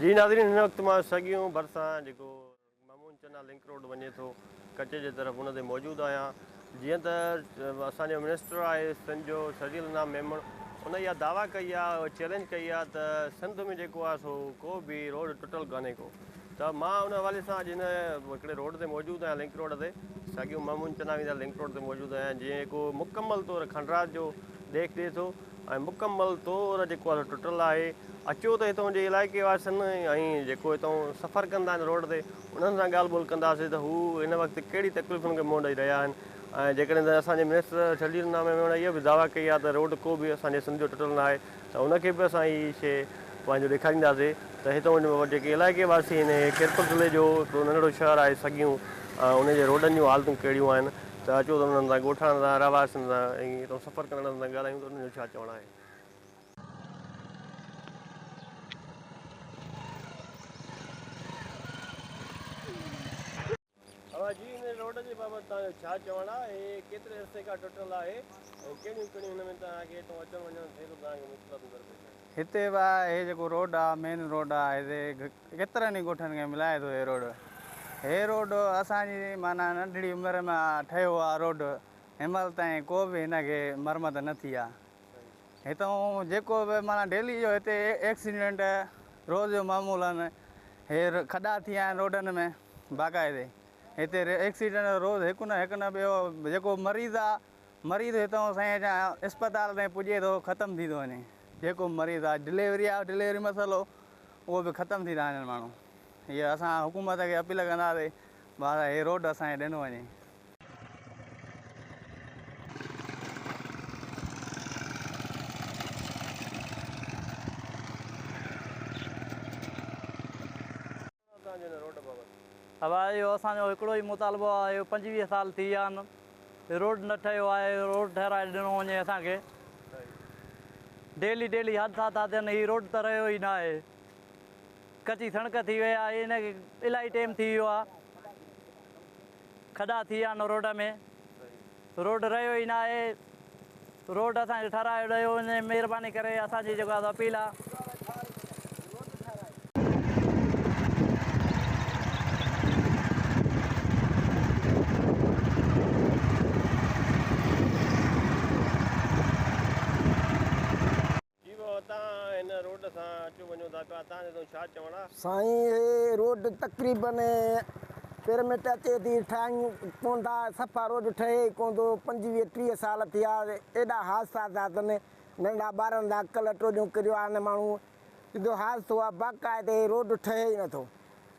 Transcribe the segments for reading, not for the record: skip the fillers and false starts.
جي ناظرين هن وقت مان سڳيون ڀرسان جيڪو مامون چنا لنڪ روڊ وڃي ٿو ڪچي جي طرف ان تي موجود آهيان جيئن ته اسان جو منسٽر آهي سنڌ جو شرجيل انعام ميمڻ ان اها دعويٰ ڪئي آهي چئلينج ڪئي آهي ته سنڌ ۾ جيڪو آهي سو ڪو به روڊ ٽٽل ڪانهي ڪو ته مان ان حوالي سان اڄ هن هڪڙي روڊ تي موجود آهيان لنڪ روڊ تي ساڳيون مامون چنا ويندا لنڪ روڊ تي موجود آهيان جيئن جيڪو مڪمل طور کنڊرات جو ڏيک ڏئي ٿو ۽ مڪمل طور جيڪو آهي سو ٽٽل آهي. اچو ته هتان جي علائقي واسين ۽ جيڪو هتان سفر ڪندا آهن روڊ تي انهن سان ڳالهه ٻولهه ڪنداسين ته هو هن وقت ڪهڙي تڪليفن کي منهن ڏئي رهيا آهن ۽ جيڪڏهن ته اسان جي منسٽر شرجيل انعام ميمڻ اهو به دعويٰ ڪئي آهي ته روڊ ڪو به اسان جي سنڌ جو ٽٽل نه آهي ته ان کي به اسان هي شيء پنهنجو ڏيکارينداسين ته هتان جيڪي علائقي واسي آهن خيرپور ضلعي جو هڪڙو ننڍڙو شهر آهي سڳيون ان جي روڊن جون حالتون ڪهڙيون آهن ته اچو ته انهن سان ڳوٺاڻن سان رهواسين سان ۽ هتان سفر ڪندڙن سان ڳالهايون ته انهن جو ڇا چوڻ آهي. اوهان جي هن روڊ جي بابت توهان جو ڇا چوڻ آهي؟ هي ڪيتري عرصي کان ٽٽل آهي ۽ ڪهڙيون ڪهڙيون هن ۾ توهان کي هتان اچڻ وڃڻ ٿئي ٿو توهان کي مشڪلاتون درپيش آهن؟ هتي به هي جيڪو روڊ آ مين روڊ آ هتي ڪيترن ئي ڳوٺن کي ملائي ٿو هي روڊ. هي روڊ اسان جي معنيٰ ننڍڙي عمر ۾ ٺهيو آ روڊ هن مهل تائين ڪو به هن کي مرمت نه ٿي آ. هتون جيڪو به معنيٰ ڊيلي جو هتي ايڪسيڊنٽ روز جو معمول آهن. هي کڏا ٿي ويا آهن روڊن ۾ باقاعدي هتي ايڪسيڊنٽ روز هڪ نه هڪ نه ٻيو جيڪو مريض آ مريض هتان سائين اچان اسپتال تائين پڄي ٿو ختم ٿي ٿو وڃي جيڪو مريض آ ڊليوري آ ڊليوري مسئلو اهو به ختم ٿي ٿا وڃن ماڻهو هي اسان حڪومت کي اپيل ڪنداسي بس هي روڊ اسان کي ڏنو وڃي. ابا اهو اسان جو هڪڙو ئي مطالبو آهي اهو 25 سال ٿي ويا آهن روڊ نه ٺهيو آهي روڊ ٺهرائي ڏنو وڃي اسان کي ڊيلي ڊيلي حادثا ٿا ٿين هي روڊ ته رهيو ئي نه آهي ڪچي سڻڪ ٿي وئي آهي ان کي الاهي ٽيم ٿي ويو آهي کڏا ٿي ويا آهن روڊ ۾ روڊ رهيو ئي نه آهي روڊ اسان کي ٺهرائي ڏيو وڃي مهرباني ڪري اسان جي جيڪو آهي اپيل آهي. جي بابا تان هن روڊ سان اچو وڃو ٿا پيا تان جو ڇا چوڻ آ. سائين هي روڊ تقريبن پرمٽ اچي ٿي ٺاهيون ڪون ٿا صفا روڊ ٺهي ئي ڪون ٿو 25 30 سال ٿيا ايڏا حادثا ٿيا اٿن ننڍا ٻارن جا عقل ٽوڏيون ڪريو آهن ماڻهو ايڏو حادثو آ باقاعدي هي روڊ ٺهي ئي نٿو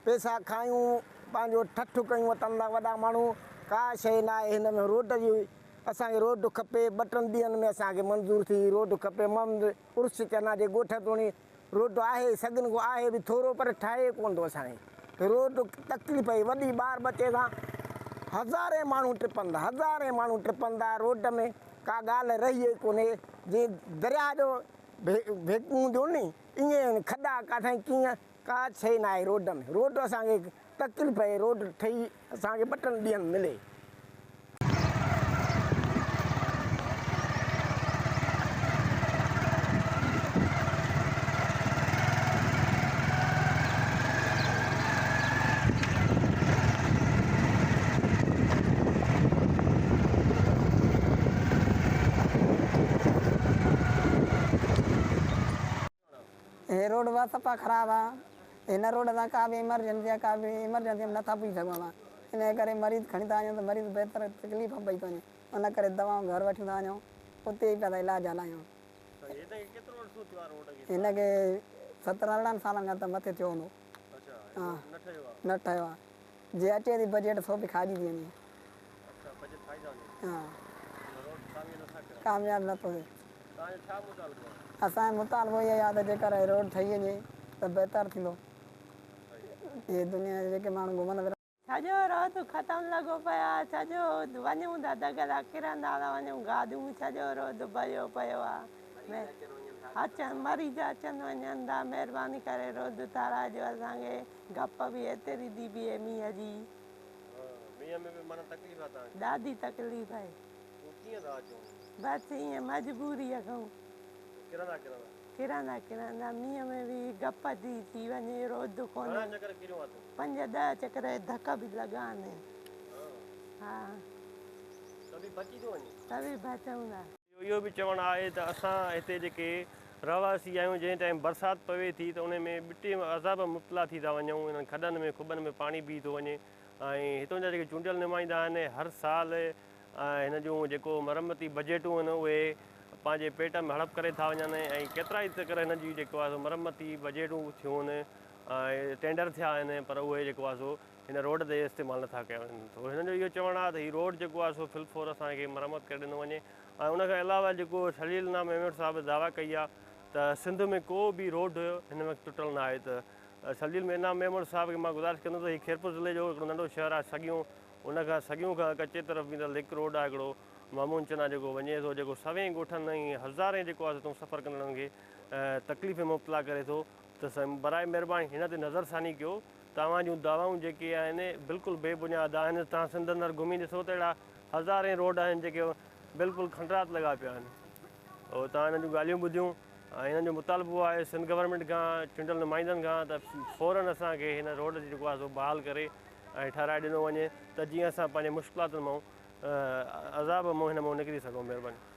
پيسا کايون پنهنجو ٺٺ ڪيون وتن ٿا وڏا ماڻهو ڪا شيء ناهي هن ۾ روڊ جي اسان کي روڊ کپي ٻه ٽن ڏينهن ۾ اسان کي منظور ٿي روڊ کپي محمد عرس چنا جي ڳوٺ توڻي روڊ آهي سگهن کان آهي به ٿورو پر ٺهي ڪونه ٿو اسان کي روڊ تڪليف آهي وڏي ٻار ٻچي سان هزارين ماڻهو ٽپن ٿا هزارين ماڻهو ٽپن ٿا روڊ ۾ ڪا ڳالهه رهي ئي ڪونهي جيئن درياهه جو ڀيڪون هونديون ني ائين کڏا ڪاٿائين ڪيئن ڪا شيء ناهي روڊ ۾ روڊ اسان کي تڪليف آهي روڊ ٺهي اسان کي ٻه ٽن ڏينهن ملي. هي روڊ به صفا خراب آ هن روڊ تان ڪا به ايمرجنسي يا ڪا به ايمرجنسي ۾ نٿا پڄي سگهون اسان ان جي ڪري مريض کڻي ٿا وڃون ته مريض بهتر تڪليف ۾ پئي ٿو وڃي ان ڪري دوائون گهر وٺيون ٿا وڃون اتي ئي پيا ٿا علاج هلايون. هن کي سترهن ارڙهن سالن کان ته مٿي ٿيو هوندو ها نه ٺهيو آ جي اچي ٿي بجيٽ سو به کاڄي ٿي وڃي ها ڪامياب نٿو ٿئي. توهان جو ڇا مطالبو آهي؟ اسان جو مطالبو اهو ئي آهي ته جيڪر هي روڊ ٺهي وڃي ته بهتر ٿيندو. هي دنيا جا جيڪي ماڻهو گهمن ڦرن. سڄو روڊ ختم لڳو پيو آ سڄو وڃون ٿا دڳ تان ڪرندا ٿا وڃون گاڏيون سڄو روڊ ڀريو پيو آ اچن مريض اچن وڃن ٿا مهرباني ڪري روڊ ٺاراهجو اسان کي گپ به ايتري ٿي پئي مينهن جي. مينهن ۾ به معنيٰ تڪليف آ توهان کي. ڏاڍي تڪليف آهي. پوء ڪيئن ٿا اچو؟ بس ائين مجبوريء کان. ڪرندا ڪرندا. ڪرندا ڪرندا مينهن ۾ به گپ ٿي ٿي وڃي روڊ گهڻا ڪونهي. چڪر ڪريو آ تون؟ 5 10 چڪر ڌڪ به لڳا آهن. ها. ته به بچي ٿو وڃي. ته به بچون ٿا. اهو به چوڻ آهي ته اسان هتي جيڪي رهواسي آهيون جنهن ٽائيم برسات پوي ٿي ته ان ۾ ٻٽي عذاب مبتلا ٿي ٿا وڃون انهن کڏن ۾ کٻن ۾ پاڻي بيهي ٿو وڃي ۽ هتون جا جيڪي چونڊيل نمائندا آهن هر سال هن جون جيڪو مرمتي بجيٽون آهن اهي پنهنجي پيٽ ۾ هڙپ ڪري ٿا وڃن ۽ ڪيترا ئي چڪر هن جي جيڪو آهي سو مرمتي بجيٽون ٿيون آهن ۽ ٽينڊر ٿيا آهن پر اهي جيڪو آهي سو هن روڊ تي استعمال نٿا ڪيا وڃن ته هنن جو اهو چوڻ آهي ته هي روڊ جيڪو آهي سو في الفور اسان کي مرمت ڪري ڏنو وڃي ۽ ان کان علاوه جيڪو شرجيل انعام ميمڻ صاحب دعويٰ ڪئي آهي ته سنڌ ۾ ڪو به روڊ هن وقت ٽٽل نه آهي ته شرجيل انعام ميمڻ صاحب کي مان گذارش ڪندس ته هي خيرپور ضلعي جو هڪڙو ننڍو شهر آهي سڳيون ان کان سڳيون کان ڪچي طرف ويندڙ لنڪ روڊ آهي هڪڙو مامون چنا جيڪو وڃي ٿو جيڪو سوين ڳوٺن ۽ هزارين جيڪو آهي سو سفر ڪندڙن کي تڪليف ۾ مبتلا ڪري ٿو ته برائي مهرباني هن تي نظر ثاني ڪيو توهان جون دعوائون جيڪي آهن بلڪل بي بنياد آهن توهان سنڌ اندر گهمي ڏسو ته اهڙا هزارين روڊ آهن جيڪي بلڪل کنڊرات لڳا پيا آهن او توهان هنن جون ڳالهيون ٻڌيون ۽ هنن جو مطالبو آهي سنڌ گورنمينٽ کان چونڊيل نمائندن کان ته فورن اسان کي هن روڊ جيڪو آهي سو بحال ڪري ۽ ٺهرائي ڏنو وڃي ته جيئن اسان پنهنجي مشڪلاتن مان عذاب مان هن مان نڪري سگهون مهرباني.